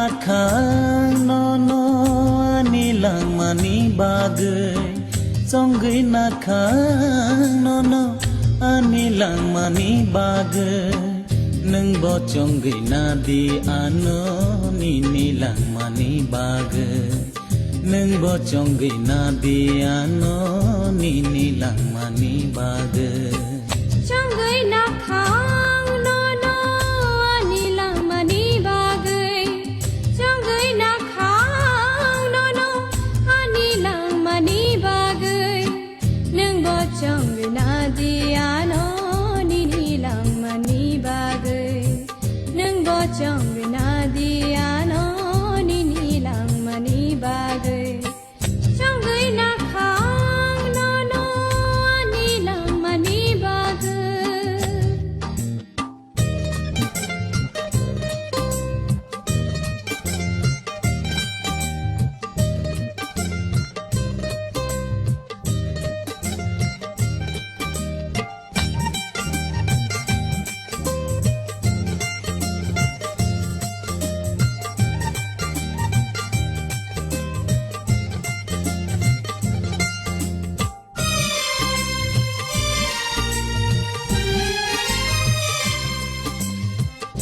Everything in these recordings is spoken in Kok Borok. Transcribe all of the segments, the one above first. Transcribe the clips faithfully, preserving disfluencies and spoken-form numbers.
Khang nono ani langmani bagwi, chongwi nakhang nono ani langmani bagwi, nwngbo chongwi nadi ano nini langmani bagwi, nwngbo chongwi nadi ano nini langmani bagwi. Chongwi nakhang nono ani langmani bagwi, chongwi nakhang nono ani langmani bagwi, nwngbo chongwi nadi ano nini langmani bagwi, nwngbo chongwi nadi ano nini langmani bagwi. Chongwi nakhang nono ani langmani bagwi.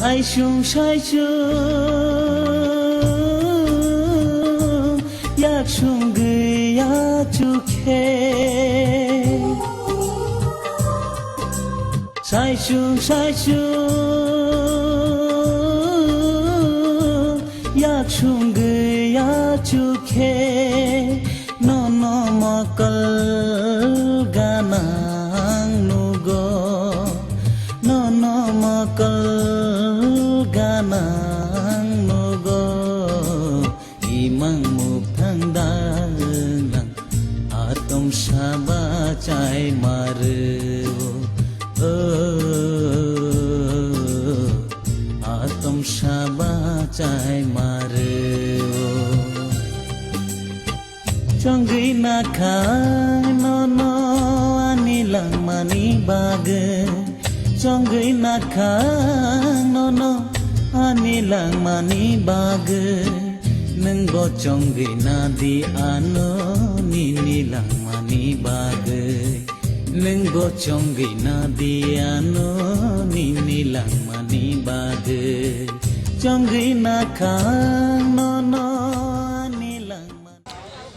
Saisung saisung yaksung gaya chukhe. Saisung saisung yaksung gaya chukhe, nono mokol ganang nugo, nono mokol ganang nugo. Imang mukthang danglang atom saba chai maru, o, atom saba chai maru. Chongwi nakhang nono ani langmani bagwi. Chongwi nakhang nono ani langmani bagwi. Nwngbo chongwi nadi ano nini langmani bagwi. Nwngbo chongwi nadi ano nini langmani bagwi. Chongwi nakhang nono ani langmani.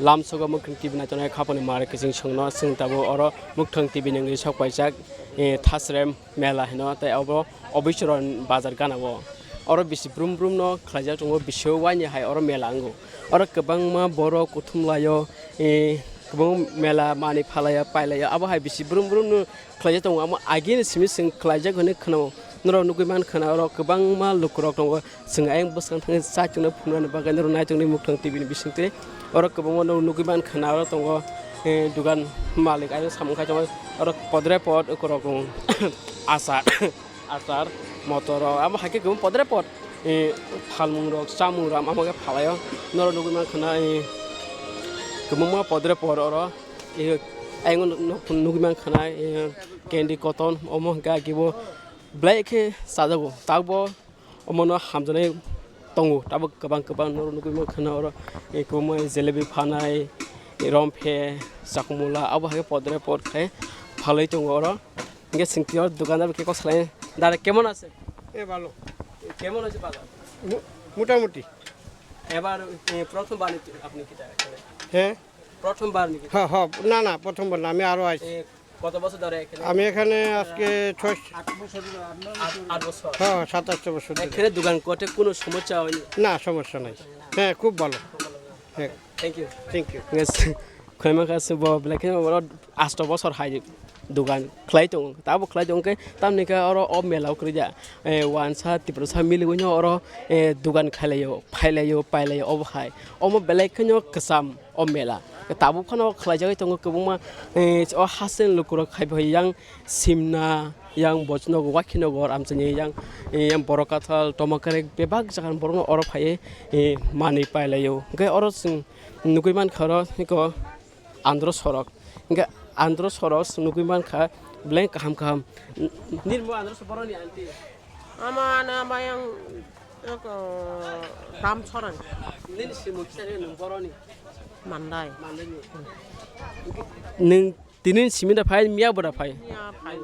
Lamsogo Muktwng T V naitongnai khaponi mare kiching songno chwng tabuk oro Muktwng T V ni wngwi sok paijak, eh, Thasrem mela hino tei obo Obichwran bazar gana o. Oro bisi brum brum no khlaijak tongo, bisi waini hai oro mela wngo. Oro kwbangma borok kuthum laio, eh, kwbangma mela manwi phalaio, pailaio, abo hai bisi brum brum no khlaijak tongo. Amo agini simi chwng khlaijak hwnwi khwnao. Norok nugwi mankha na oro kwbangma lukurok tongo. Chwng ayang bwskang thangwi chai tongna phunuknani bagwi norok naituknai Muktwng T V ni bisingtwi. Oro kwbangma norok nugwi mankha na oro tongo, eh, dugan malik ayang samung khai tongo. Oro podre pod ukurok tongo. Achar, achar, motor rok abo hai khe kwbangma podre pod, eh, phalmung rok, chamung rok amo khe phalaio. Norok nugwi mankha na, eh, kwbangma podre pod oro, eh, ayang nugwi mankha na, eh, candy cotton omo hwnkhe akibo belai khe chajago. Tabukbo omono hamjaknai tongo, tabuk kwbang kwbang norok nugwi mankha na oro, eh, kwbangma jelebi phanai, eh, romphe, chakwmula abo hai khe podre pod khe phalwi tongo oro. Hwnkhe chwng twi oro dukandar bai khe kok salai, "Dada, kemon ache?" এ ভালো। Kemon ache bazar? মো-, মোটামুটি। এবার, eh, প্রথমবার নাকি আপনি কিতা এখানে? হ্যাঁ। প্রথমবার নাকি? হ্যাঁ, হ্যাঁ, না, না, প্রথমবার না, আমি আরো আইছি। Eh, কত বছর ধরে এখানে? আমি এখানে আজকে ছয়, আট বছর, আট, আট বছর। হ্যাঁ, সাত আট বছর ধরে। এখানে দোকান করতে কোনো সমস্যা হয়নি? না, সমস্যা নাই। হ্যাঁ, খুব ভালো। হ্যাঁ। Thank you. Thank you. Yes. Khwlai mankha se bo belai kheno oro asto bosor hai dogan khlai tongo, tabo khlai tongo khe tamni khe oro o mela o kwrwi da, eh, wansa tiprasa miliwi no oro, eh, dogan khailaio, phailaio, pailaio obo hai. Omo belai kheno kwcham o mela. Tabuk phano khlaijagwi tongo kwbangma, eh, o hasteni lukurok hai bai yang simna, yang bochno wakhino gor amchaini yang, eh, yang borok kathal tomakarek bebak jagan borokno oro phaiwi, eh, manwi pailaio. Hwnkhe oro chwng nugwi mankha oro eko andro sorok. Hwnkhe andro sorok chwng nugwi mankha belai kaham kaham. Nini bo andro boroni aunty? Ama ano ama yang Dam chorani. Nini simo kisa nwng boroni. Mandai. Mandai ni. Nwng tini simi da phai, miya bo da phai. Miya phai.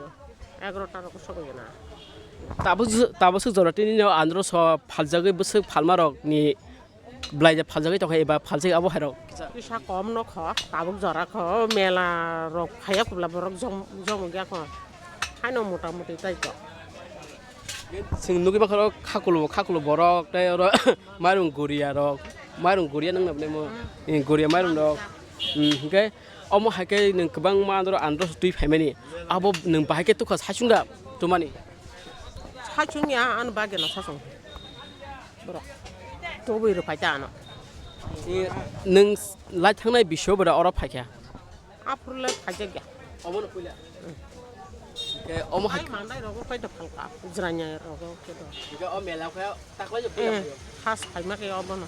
Egarota rok sogwi na. Tabuk, tabuk swk jora tini no andro so phaljagwi bwswk phalma rok ni belai je phaljagwi tongkha eba phalsai abo hai rok. Kisa kom no kho, tabuk jora kho, mela rok phaiya kubla borok jom, jom ya kho. Haino mota moti tai to. Chwng nugwi bakha rok khakulo, khakulo borok tei oro mairung guriya rok, mairung guriya nang nabnai mo, eh, guriya mairung rok. Hmm, hingke omo hai khe nwng kwbangma andro, andro twi phaimani. Abo nwng bahai khe tukha saichung da tumani. Saichung ya, ano bageno sasong. Borok. Tobwi rw phai ta ano. Eh, nwng lai thangnai biso bwra oro phai kha. Aphuru le phaijak ya. Omo no puila. Ke omo hai. Ai mandai rogo kai da phalka. Jranya rogo ke do. Ke o mela khe taklai jo puila. Eh, phaio. Has phaima ke obo no.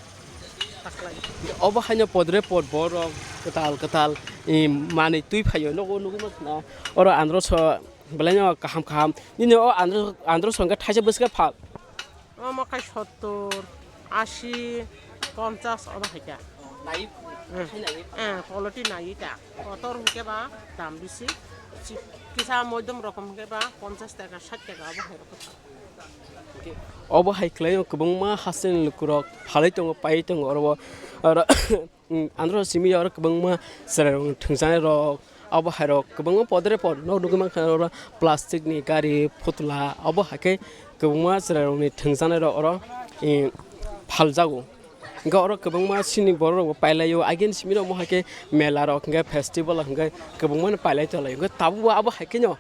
Taklai. Obo haino podre pod borok kwtal kwtal, eh, manwi twi phaio nogo nugwi ma khna. Oro andro so belai no kaham kaham. Nini o andro, andro so hwnkhe thaisa bwswk phal. Omo khai sottor, ashi, ponchas obo hai kha. Nai, hmm, khai nai. Eh, quality nai ta. Kotor hwnkhe ba dam bisi. Chi-, kisa moidom rokom hwnkhe ba ponchas taka, sait taka obo hai rok kha. Obo hai khlai kwbangma hasteni lukurok phalai tongo, pai tongo oro, oro, andro simi oro kwbangma chwrairokni thwngjanai rok. Abo hai rok kwbangma podre pod nok nugwi mankha oro plastic ni gari phutla abo hai khe kwbangma chwrai rok ni thwngjanai rok oro, eh, phaljago. Hwnkhe oro kwbangma chini borok rok bo pailaio agini simi rok omo hai khe mela rok hwnkhe festival hwnkhe kwbangma no pailai tonglaio hwnkhe tabuk bo abo hai khe no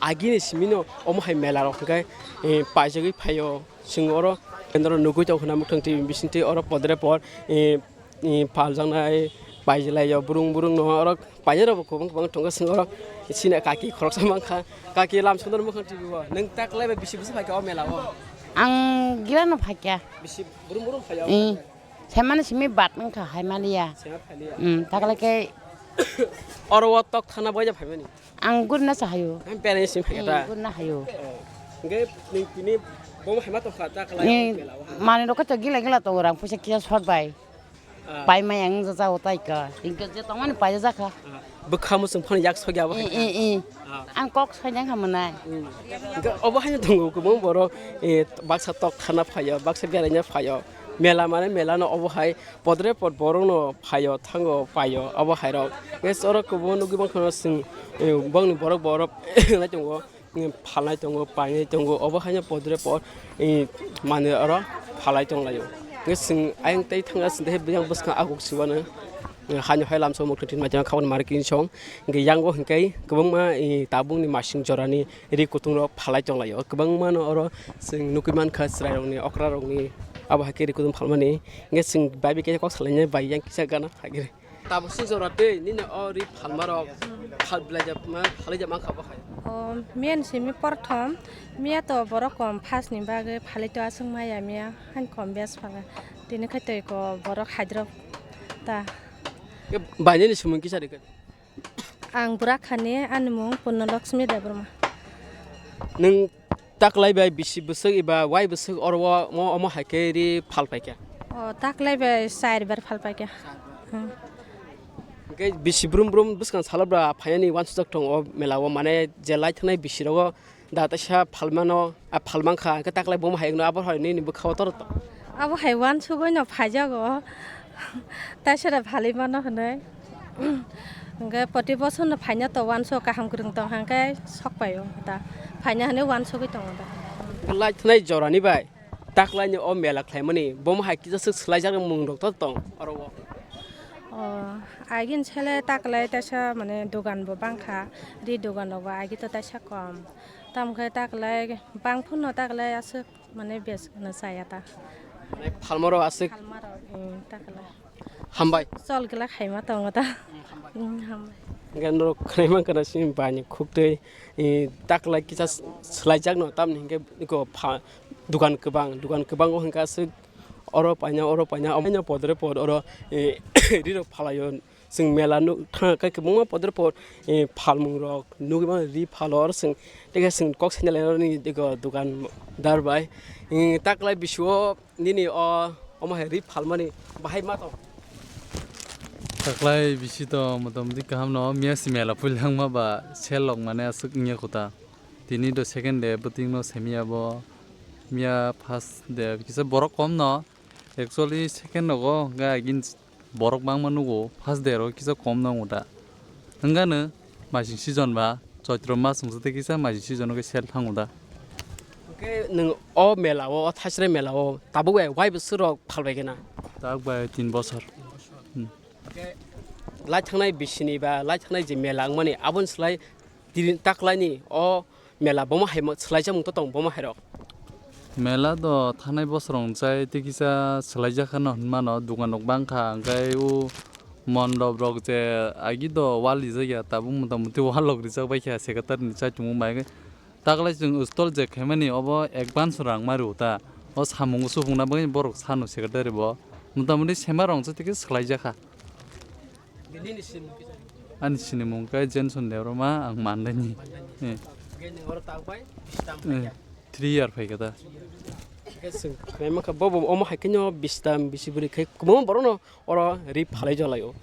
agini simi no omo hai mela rok hwnkhe, eh, paijagwi phaio chwng oro kendro nugwi tongkha na mwkhang twi bisingtwi oro podre pod, eh, Ni paljaknai paijilai o burung burung no oro paijak rok bo kwbang kwbang tongo chwng oro sini kaki khoroksa mankha kaki lam sundor mukhang tv o nwng ta kwlai bai bisi bwswk phaikha o mela o? Ang gila no phaikha. Bisi burung burung phai o? Ih, semani simi bat wngkha hai maliya. Sema phaliya. Hmm, ta kwlai khe. Oro o tok thana boya phaimani? Ang gurina sa hayo. Ang pera simi phaikha ta? Hmm, gurina hayo. Oh. Hwnkhe nwng tini bomo haima tongkha ta kwlai o mela o? Manwi rok khe to gila gila tongo rang puisa kisa short bai. Ah. Pai maya wng jao tai ka. Hingke je tongmani pai jakha. Ah. Bwkha muchung phano yak sogya bo hai. Eh, eh, eh. Ah. Ang kok soinang kha mwnai. Hmm. Hingke obo haino tongo kwbangma borok, eh, baksa tok thana phaio, baksa beraina phaio. Mela mane mela no obo hai podre pod borok no phaio, thango paio, obo hai rok. Hingke oro kwbangma nugwi mankha no chwng, eh, bongni borok borok nai tongo. Phalnai tongo, painai tongo, obo haino podre pod, eh, manwi oro phalai tonglaio. Hwnkhe chwng ayang tei thangna chwng tei biyang bwskang aguk siwano, eh, haino hai lamsao mwkhwtwng twi maichama khabangni mari kinsong. Hwnkhe yango hwnkhe kwbangma, eh, tabukni masing jorani ri kutung rok phalai tonglaio. Kwbangmano oro chwng nugwi mankha chwrairokni, okrarokni, abo hai khe ri kutung phalmani. Hwnkhe chwng bai bai khe kok salainai bai yang kisa gana phagiri. Tabuk suk jora tei nini o ri phalma rok phal belai jab ma phalai jab mankha bo hai. O miyan simi porthom miya to borok kom phas ni bagwi phalai to aswk maya miya han kom bes phala tini khai tei ko borok haidrop ta. Ke bai nini sumung kisa rikhe. Ang bwrak hani ani mung Purna Lakshmi Debbarma. Nwng taklai bai bisi bwswk eba wai bwswk oro o mo omo hai khe ri phal paikha? O taklai bai char bar phal paikha. Hmm. Hwnkhe bisi brum brum bwskang salo bra phainani uansukjak tongo o mela o, mane je lai thangnai bisi rogo da teisa phalmano, a phalmankha hwnkhe taklai bomo hai wngno abo hai nini bwkha o tor to. Abo hai uansugwi no phaijago. Taisara phalwi mano hwnwi. Hwnkhe poti bosor no phaina to uansugo kaham kwrwng tong hwnkhe sok pai o da. Phaina hwnwi uansugwi tongo da. Lai thanai jorani bai taklaini o mela khlaimani bomo hai kisa swk swlaijak mung rok to tong oro o. O, agin sele taklai taisa mane dogan bo bangkha, ri dogan rok bo agi to taisa kom. Tamo khe taklai bang phano taklai aswk mane bes no chaya ta. Mane phalma rok aswk. Phalma rok, hmm, taklai. Hambai. Chol gila khaima tongo ta. Hmm, hambai. Hmm, hambai. Hingke norok khwnai mankha na sini bai ni khuk twi, eh, taklai kisa swlaijakno tamni hingke eko pha-, dogan kwbang, dogan kwbang o hingke aswk oro paina, oro paina, omo podre pod oro, eh, ri rok phalai o. Chwng mela nuk thang khe kwbangma podre pod, eh, phalmung rok nugwi mano, ri phalo oro chwng tei khe chwng kok sandal ni ego dukandar bai. Eh, taklai bisio nini o omo hai ri phalmani bahai ma tong? Taklai bisi to motamoti kaham no, miya si mela puilangma ba sel lok mane aswk wngya kota. Tini do second day bwtwing no semiya bo, miya first day kisa borok kom no, actually second rogo hwnkhe agin borok bangma nugo, first day rogo kisa kom no wngda. Hwnkhe no masing season ba, Choitro mas wngsa tei kisa masing season o khe sel thango da. Hwnkhe nwng o mela o, o Thaisrai mela o tabuk bai wai bwswk rok phalbai khe na? Tabuk bai tin bosor. Hmm. Hwnkhe lai thangnai bisini ba lai thangnai je mela wngmani aboni slai tini taklaini o mela bomo hai swlaijakmung to tong bomo hai rok? Mela do thanai bosor rok chai tei kisa swlaijak khano hwnmano, dukan rok bangkha, hwnkhe o mondop rok je agi do wall rijak ya, tabuk motamoti wall rok rijak bai kha secretary ni chaichung bai. Taklai chwng stall je khaimani obo advance rang ma rw ta, o samung supungna bagwi borok sano secretary bo motamoti sema rok se tei khe swlaijak kha. Ani sinimung khe Jenson Debbarma, ang Mandaini. Eh. Eh, three year phaikha da. Bobo omo hai kheno bistam bisi bwrwi khai kwbangma borokno oro ri phalai jalaio.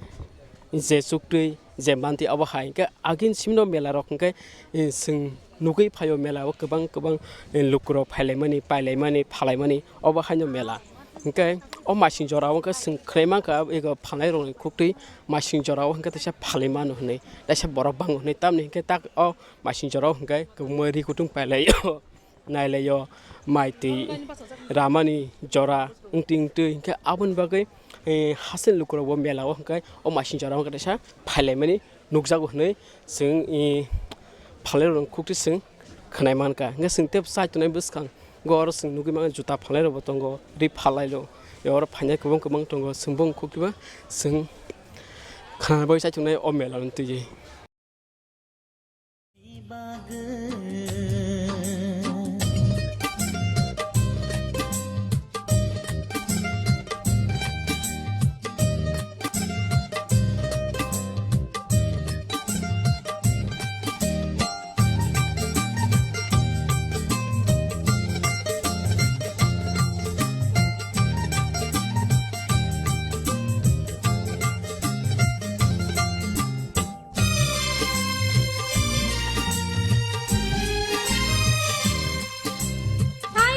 Je chuktwi, je mantwi abo hai. Hwnkhe agin simino mela rok hwnkhe, eh, chwng nugwi phaio mela o kwbang kwbang, eh, lukurok phailaimani, pailaimani, phalaimani, obo haino mela. Hwnkhe o masing jora o hwnkhe chwng khwnai mankha, ego phalnai rokni khuktwi masing jora o hwnkhe teisa phalai mano hwnwi, teisa borok bango hwnwi, tamni hwnkhe tak o masing jora o hwnkhe kwbangma ri kutung pailaio, nailaio, mai twi ramani jora wngtwi wngtwi hwnkhe aboni bagwi, eh, haste lukurokbo mela o hwnkhe o masing jora o hwnkhe teisa phailaimani nukjago hwnwi chwng, i, phalnai rokni khuktwi chwng khwnai mankha. Hwnkhe chwng tei chai tongnai bwskango oro chwng nugwi mankha juta phalnai rokbo tongo, ri phalai rok oro phainai kwbang kwbang tongo, chwng bong khuktwiba chwng khwnai bai chai tongnai o mela o twiwi.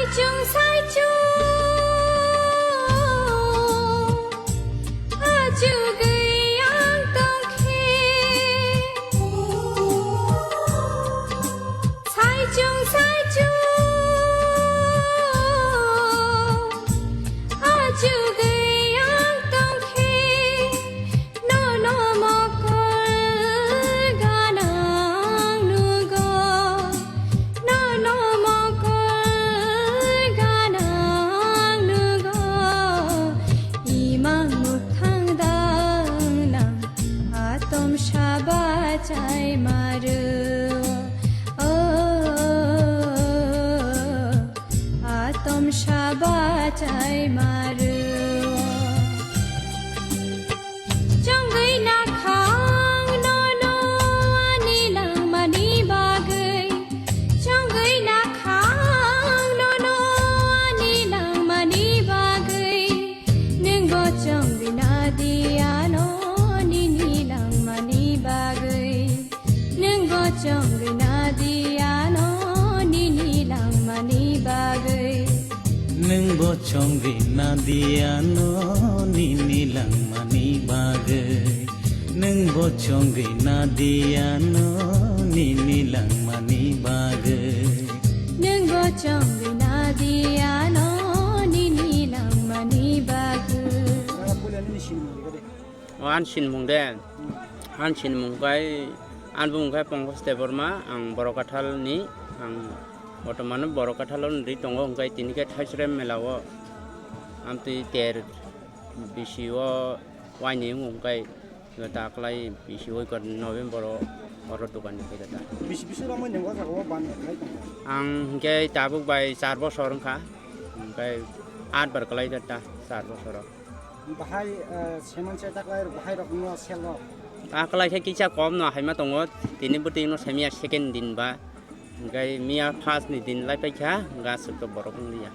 Saichung, saichung, achugwi ang tongkhe. Saichung, saichung, achugwi ang tongkhe. Nono mokol ganang nugo, nono mokol ganang nugo, imang mukhang dang nang atom saba chai maru. Oh, atom saba chai maru. Chongwi nakhang nono ani langmani bagwi. Chongwi nakhang nono ani langmani bagwi. Nwngbo chongwi nadi ano nini langmani bagwi. Nwngbo chongwi nadi ano nini langmani bagwi. Nwngbo chongwi nadi ano nini langmani bagwi. Nwngbo chongwi nadi ano nini langmani bagwi. Nwngbo chongwi nadi ano nini langmani bagwi. O ani sinimung de, ani sinimung khe, ani bumung khe Pankaj Debbarma, ang Borokathalni, ang bortomano Borokathalno ri tongo, hwnkhe tini khe Thaisrem mela o amtwi ter bisi o waini wng, hwnkhe daklai bisi o khe November o oro dokan ni khe da. Bisi bisi romwi nwngo jaga o ban khlai tongo. Ang hwnkhe tabuk bai char bosor wngkha, hwnkhe atbar khlai da ta char bosor o. Bahai, eh, seman se taklai bahai rok no selo. Taklai khe kisa kom no haima tongo, tini bwtwi no saimya second din ba, hingkai miya first ni din lai paikha, hingka aswk to borok wngliya.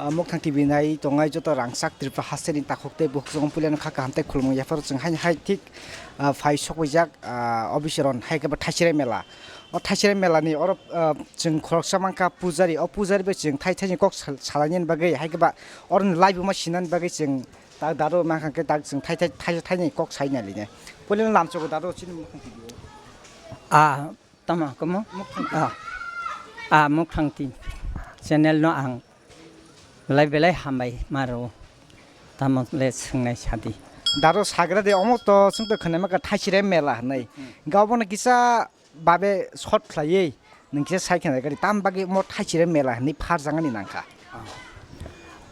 Ah, Mukthang T V nai tongnai joto rangchak Tripura hasteni takhuk tei bukhuk chwng puilano kha kaham tei khulumung yapharo chwng haini hai thik, ah, phai sokphaijak, ah, obisoron hai khe bo Thaisrai mela. O Thaisrai mela ni oro, ah, chwng khoroksa mankha pujari, o pujari bai chwng thai thai ni kok sal-, salainani bagwi hai khe ba oroni laibuma sinani bagwi chwng tak daro mankha khe tak chwng thai thai, thai thai ni kok sai nai line. Puilano lamsogo daro chini Mukthang T V o. Ah, Tamo kamo? Mukthang. Ah, ah, Mukthang T V channel no ang belai belai hambai maro. Tamo le swngnai sadi. Daro sagra de omo to chwng to khwnai maka Thaisrai mela hwnwi. Hmm. Ga obono kisa babe short khlaiwi nwng kisa sai khna gari tam bagwi omo Thaisrai mela hwnwi phar jangani nangkha. Ah.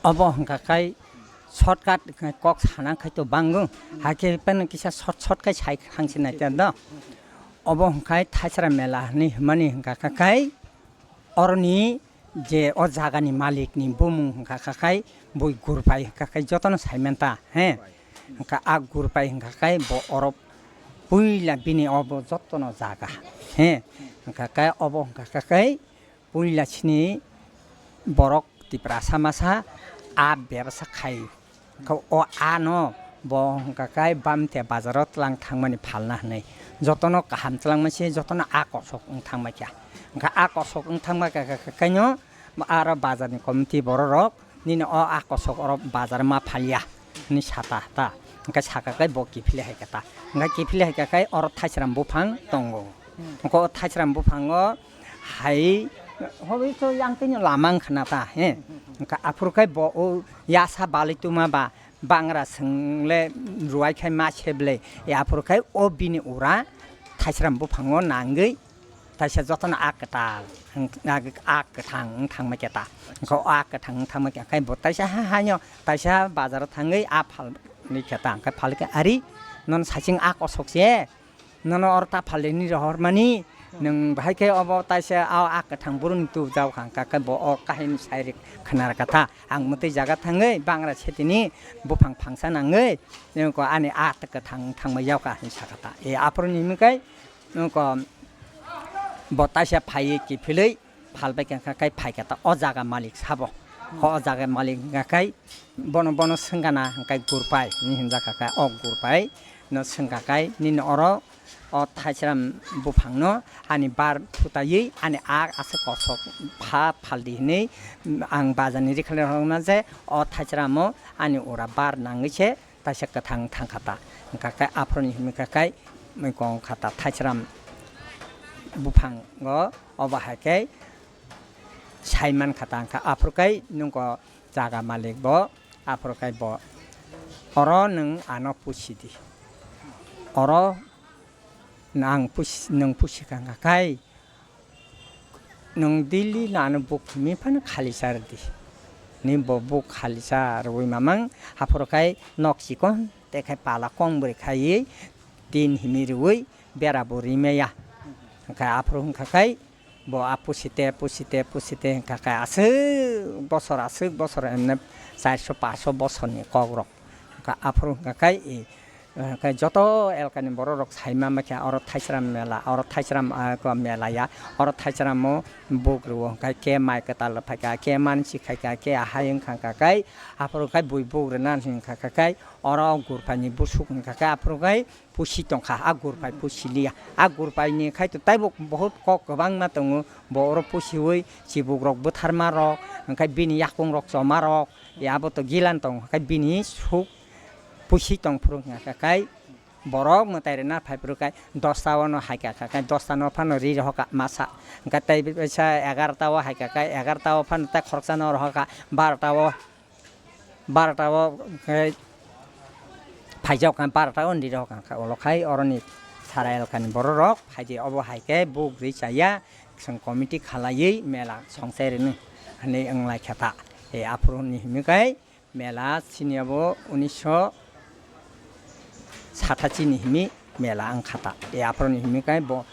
Obo hwnkha khai shortcut kok sana khai to bango. Hakhe peno kisa short short khai sai thangsi nai do. Obo hwnkha Thaisra mela hinwi hwnmani hwnkha kha khai oroni je o jagani malikni bumung hwnkha kha khai bui Gurpai hwnkha khai jotono saimanta, he. Hwnkha a Gurpai hwnkha khai bo oro puila bini obo jotono jaga, he. Hwnkha khai obo hwnkha kha khai puila chini borok Tiprasa masa a bebsa khai. Kha o ano bo hwnkha khai Bamtia bazaro tlang thangmani phalna hwnwi. Jotono kaham twlangma se jotono a kosok wng thangma kha. Hwnkha a kosok wng thangma kha, kha, kha, khaino aro bazarni committee bororok nini o a kosok oro bazar ma phalya hwnwi sata ta. Hwnkha saka khai bo kiphilwi hai kha ta. Hwnkha kiphilwi hai kha khai oro Thaisram buphang tongo. Hwnkha o Thaisram buphango hai hobwi to yang tini lama wngkha na ta, he. Hwnkha aphuru khai bo o yasa balituma ba bangra swngle ruwai khai ma seble, e aphuru khai o bini ura Thaisram buphango nangwi taisa jotono a kwtal, a kwthang wng thangma khe ta. Hwnkha o a kwthang wng thangma khe khai bo taisa ha haino taisa bazaro thangwi a phalni khe ta, hwnkha phalwi khe ari nono saichung a kosok se. Nono oro ta phalni rohormani, nwng bahai khe obo taisa a, a kwthang borokni tubujak kha, hwnkha khe bo o kahini sai rik khna rwkha ta. Ang mwtwi jaga thangwi bangra setini buphang phangsa nangwi, nwng ko ani a kwthang thangma yokha hinwi sakha ta. E aphuru ni hwnwi kai nwng ko bo taisa phaiwi kiphilwi, phalbai kha khai phaikha ta o jaga malik sabo. Kho o jaga malik hwnkha khai bono, bono swngana hwnkha Gurpai hinwi hinjak kha khai o Gurpai no swngkha khai nini oro o Thaisram buphangno ani bar thutaiwi ani a aswk kosok pha phaldi hinwi ang bazani rikhalirokno je o Thaisramo ani ura bar nangwi se taisa kwthang thangkha ta. Hwnkha khe aphuruni himwi kha khai mui kong kha ta Thaisram buphango obo hai khe sai mankha ta. Hwnkha aphuru khai nwng ko jaga malik bo aphuru khai bo oro nwng ano pusi di. Oro ang pusi, nwng pusi kha khai Nwng daily no ano buk himi phano khali cha rwdi. Ni bo buk khali cha rwui mamang, haphuru khai nok chikon, tei khai pala kong bwrwi khaiwi tin himi rwui bera bo rimaya. Hwnkha aphuru hwnkha khai bo a pusite, pusite, pusite hwnkha khai aswk bosor, aswk bosor, emne charso paso bosorni kokrok. Aphuru hwnkha khe, e, hwnkha khe joto elkani borok rok saima mankha oro Thaisram mela, oro Thaisram, ah, ko mela ya, oro Thaisramo buk rwo, hwnkha khe mai kwtal phaikha, khe mansi khaikha, khe ahai wngkha khe, aphuru khe bui buk rwna hwnkha khe, oro gurphaini busuk hwnkha khe, aphuru khe pusi tongkha, a gurphai pusi liya, a gurphaini khai to taibo bahut kok kwbangma tongo, bo oro pusiwi chibukrok bwtharmarok, hwnkha bini yakungrok chomarok, e abo to gilan tong khe bini suk pusi tong phuru hwnkha khe borok mwtai rwna phai phuru khe dosta o no hai kha khe dosta no phano ri rohor kha masa, hwnkhe tei bisa egarta o hai kha khe egarta o phano tei khoroksa no rohor kha barota o, barota o khe phaijak kha barota o ri rohor kha ulo khai oroni sara elkani borok rok phaidi obo hai khe buk ri chaya chwng committee khalaiwi mela songchai rwni hinwi wng lai kha ta. E aphuru ni himwi khe mela chini abo unisho satachi ni himi mela wngkha ta. E aphuru ni himi kai bo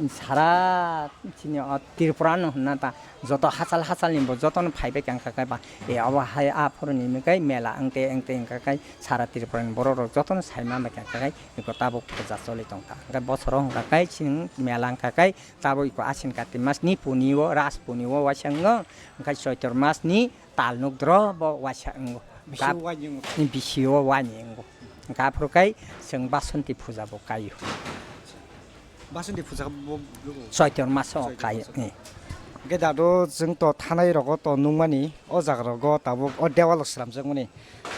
sara chini o Tripura no hwnna ta joto hachal hachal ni bo joto no phai bai kha kai ba. E abo hai aphuru ni himi kai mela wngte wngte wngkha kai sara Tripura ni borok rok joto no sai man bai kha kai eko tabuk puja choli tong kha. Hwnkhe bosoro hwnkha kai chini mela wngkha kai tabuk eko Ashin Kartik mas ni puni o Ras puni o waisa wngo. Hwnkhe Choitor mas ni tal nuk dro bo waisa wngo. Bisi Kap-, o waini wngo. Bisi o waini wngo. Hwnkhe aphuru kai chwng Basonti puja bo kaio. Basonti puja bo, bo, bo. Choitor maso Choitor kaio. Maso. Eh. Hwnkhe dado chwng to thanai rogo to nukmani o jaga rogo tabuk o dewalo slamjakmani.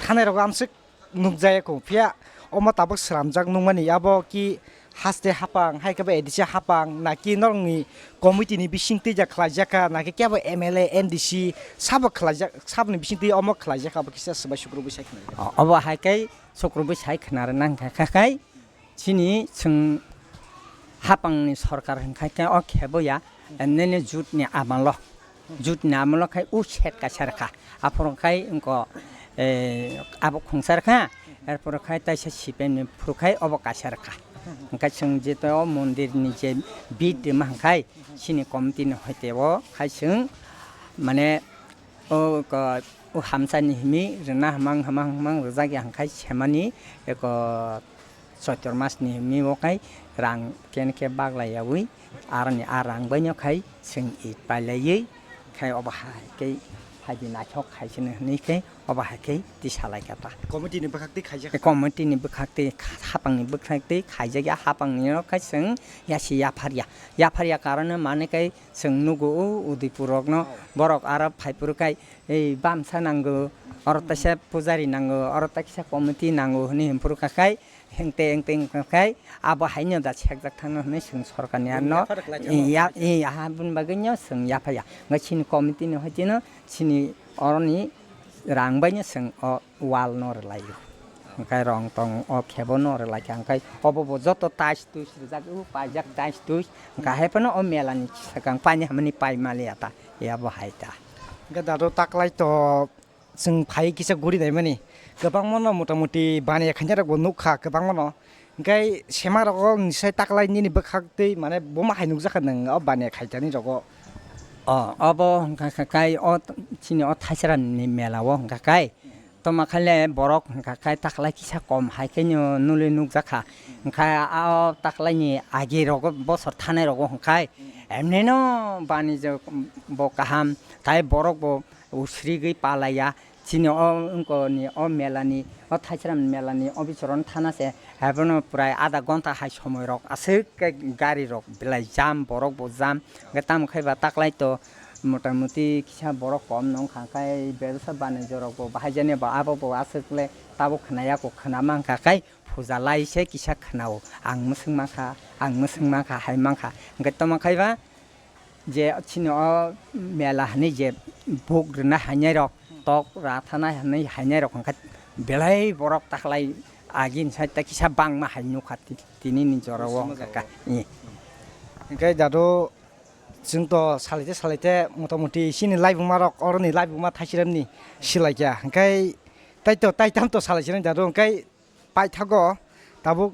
Thanai rogo amswk nukjaya kho, phiya omo tabuk slamjak nukmani, abo ki haste hapang hai khe bo A D C hapang, naki norokni committee ni bising twi ja khlaijak kha, naki kebo M L A, M D C sabo khlaijak, saboni bising twi omo khlaijak kha, abo kisa swbai sukrubui sai khna. O-, obo hai khe sukrubui sai khna rwna hwnkha kha khai, chini chwng hapangni sorkar hwnkha khe o khebo ya, nini jut ni amalo. Jut ni amalo khai u set kaisa rwkha. Aphuru khai wngkha, eh, abo khungsa rwkha. Erpor khai taisa C P M ni phuru khai obo kaisa rwkha. Hwnkhe chwng jeto o mondir ni je bid rwma hwnkhai chini committee ni hoite o khai chwng mane o ko-, o hamsa ni himi rwna hwmang hwmang hwmang rwjak ya hwnkhai semani eko Choitor mas ni himi o khai rang ken khe baglai yaui aroni a rang bai no khai chwng it pailaiwi khai obo hai khe phaidi naithok khai sini hwnwi khe obo hai khe tisa lai kha ta. Committee ni bwkhak twi khaijak. Committee ni bwkhak twi kha-, hapang ni bwkhak twi khaijak ya hapang ni no khai chwng yasi yaphar ya. Yaphar ya karon no mane khai chwng nugo o Udaipur rok no Oh. borok aro phai phuru khai ei bamsa nango oro taisa pujari nango oro taisa committee nango hwnwi hwn phuru kha khai Hengte hengte wngkha khai abo haino da sekjak thangno hwnwi chwng sorkarni ano yaphar khlai thangno ya, ya, ya, aboni bagwino chwng yaphaya. Hwnkhe chini committee ni hoitino chini oroni rang baino chwng o wall no rwlaio. Hwnkhe rong tong o khebo no rwlaikha, hwnkhe obo bo joto tais tuis rwjak, o paijak tais tuis, hwnkhe hai phano o mela ni sakang paini hamani pai maliya ta, yabo hai ta. Hwnkhe dado taklai to. Chwng phai kisa guri naimani, kwbangma no mota moti baniya khainai rok bo nukha kwbangma no. Hwnkhe sema rogo nisai taklai nini bwkhak twi mane buma hai nukjakha nwng o baniya khaitani rogo. O, obo hwnkha kha kai o t-, chini o Thaisra ni mela o hwnkha kai. Toma khaile borok hwnkha kai taklai kisa kom hai khe no nuli nukjakha. Hwnkha a o taklai ni agi rogo bosor thanai rogo hwnkha kai. Emni no bani je bo kaham tai borok bo usrigwi palaiya. Chini o wngkoni o melani, o Thaisram melani o bichoro thana se, haiphano prai adha ghonta hai somoi rok aswk khe gari rok belai jam, borok bo jam. Hwnkhe tamo khe ba taklai to mota moti kisa borok kom no wngkha, hwnkhe bebsa banijyo rok bo bahai jani bo abo bo aswk le tabuk khwnaya, khwna mankha khai puja lai se kisa khwnao, ang mwswk mankha, ang mwswk mankha hai mankha. Hwnkhe tamo khai ba. Je chini o mela hinui je buk rwna hainai rok, tok ra thana hinui hainai rok hwnkhe belai borok taklai agini side ta kisa bangma hai nukha ti-, tini ni jora o hwnkha kha. Hwnkhe dado chwng to salai te salai te mota moti chini laibuma rok oroni laibuma Thaisram ni silai kha. Hwnkhe tai to tai tam to salai sinai dado hwnkhe paithago tabuk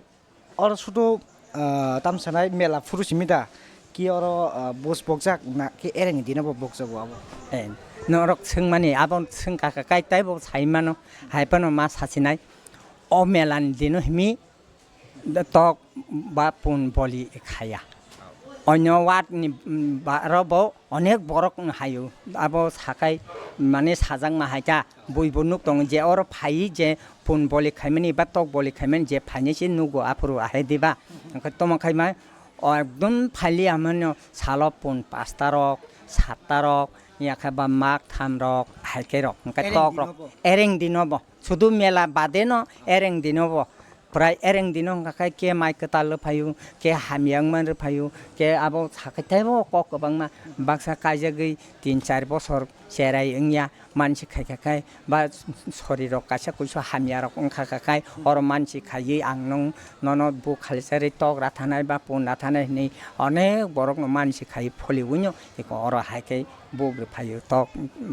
oro sudu, ah, tam sanai mela phuru simi da ki oro, ah, bus bokjak na ki ereng dina bo bokjago abo? Eh, norok swngmani abo swngkha kha kai taibo sai mano, hai phano ma sasinai. o mela ni dino himi tok ba pun boli khaya. Onyo ward ni, mm, baro bo onek borok hayo. Abo sakai mane sajakma hai ta. Buibo nuk tongo je oro phai je pun boli khaimani ba tok boli khaimani je phainai se nugo aphuru ahai diba. Hwnkhe tomo khaima o ekdom phaili amano salo pun pasta rok, satta rok, yakhe ba mak tham rok, hai khe rok. Hwnkhe tok rok ereng dino bo. Sudu mela bade no ereng dino bo. Prai ereng dino hwnkha khe ke mai kwtal rw phaio, ke hamya wngma rw phaio, ke abo sakai teibo kok kwbangma baksa kaijagwi tin char bosor cherai wngya mansi khaikha khai ba sorirok kaisa kuisu hamyarok wngkha kha khai oro mansi khaiwi ang nung nono bo khalisarwi tok rathanai ba pun rathanai hinwi onek borokno mansi khai pholiwino eko oro hai khe buk rw phaio tok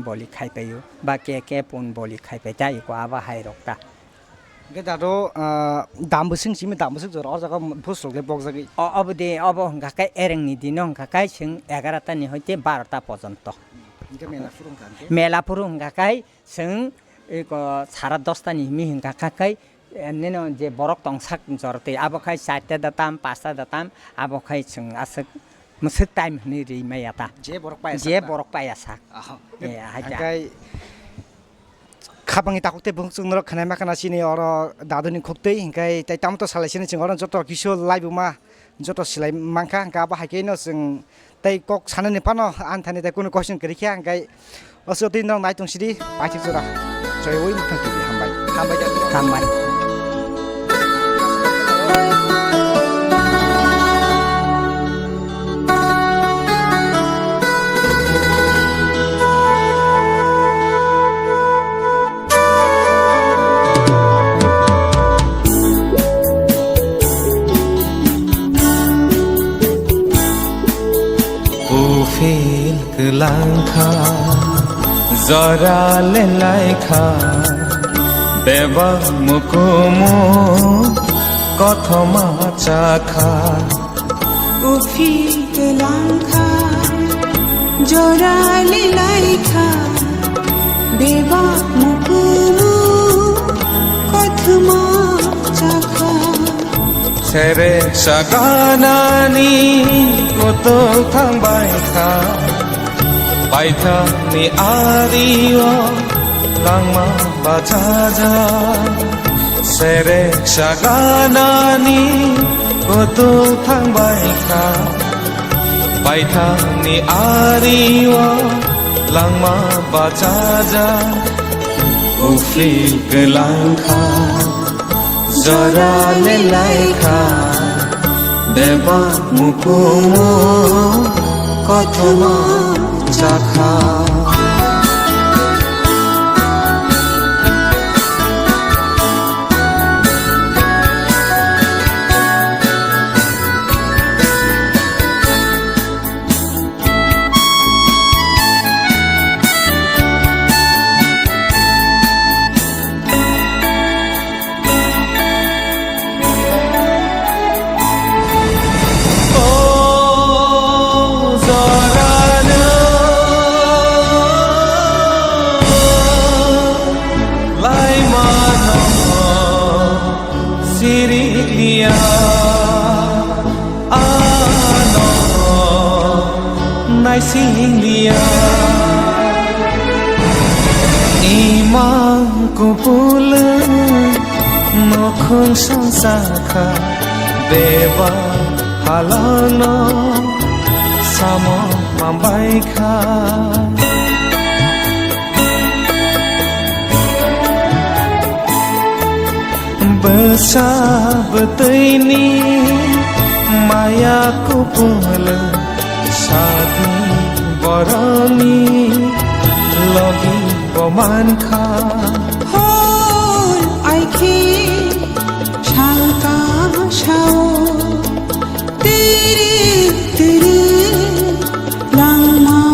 boli khai paio ba ke ke pun boli khai pai ta eko abo hai rok ta. Hingke dado, ah, dam bwswng simi dam bwswk jora o jaga bus rok le bokjagwi. O, obo de, obo hingka khe ereng ni dino hingka khe chwng egarota ni hoite barota pojonto. Hingke mela phuru hingka hingke? Mela phuru hingka khe chwng eko sara dosta ni himi hingka khe, eh, nino je borok tong sak jor twi abo khe charta da tam, pasta da tam, abo khe chwng aswk mwswk time hwnwi ri maya ta. Je borok paya sak ta? Je borok paya sak. Aha. Eh, hai ta. Hingke Khapangni takhuk tei bwkhwk chwng norok khwnai ma khna chini oro daduni khuk twi, hingkai tei tamo to salai sini chwng oro joto kisu live ma joto silai mankha, hingka abo hai khe no chwng tei kok sanani phano ani thani tei kunu question kwrwi khe, hingkai o chwtwi norok nai tong sidi paithak jora. Joy oi muthang twi hambai. Hambai. Hambai. Uphil kwlangkha, jora lelaikha, bebak mukumu kothoma chakha. Uphil kwlangkha, jora lelaikha, bebak mukumu kothoma chakha. Sere saganani kutung thangbaikha, paithakni ario langma bachajak. Sere saganani kutung thangbaikha, paithakni ario langma bachajak. Uphil kwlangkha, jora lelaikha, bebak mukumu kothoma chakha. Sirikliya, ano naisinglia. Imang kupulung nokhung songsakha, beba halano samo mambaikha. Bwsa bwtwini maya kupulung sadi boroni logi bo mankha. Hor aikhe salka sao. Tiri tiri langma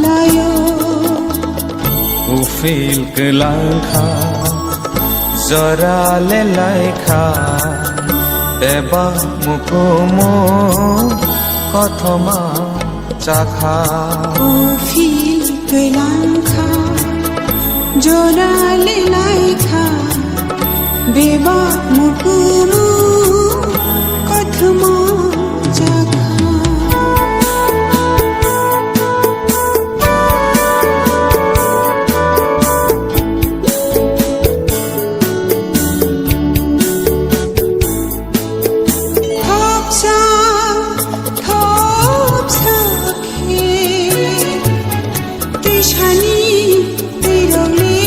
layo. Uphil kwlangkha, jora lelaikha, beba mukumu kothoma chakha. Uphil kwlangkha, jora lelaikha, Bebak mukumu kothoma jakha. Thopsa, thopsa khe twisani twirokni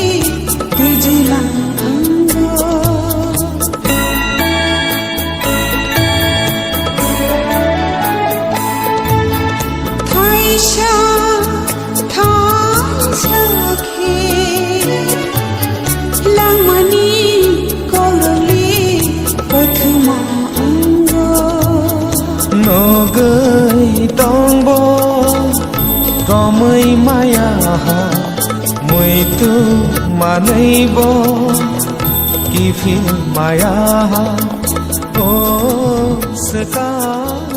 twijilang ango. Thaisa, thaisa khe langmani kololi kothoma ango. Nogwi tongbo komwi maya ha, muitu manwibo kiphil maya ha. O swkang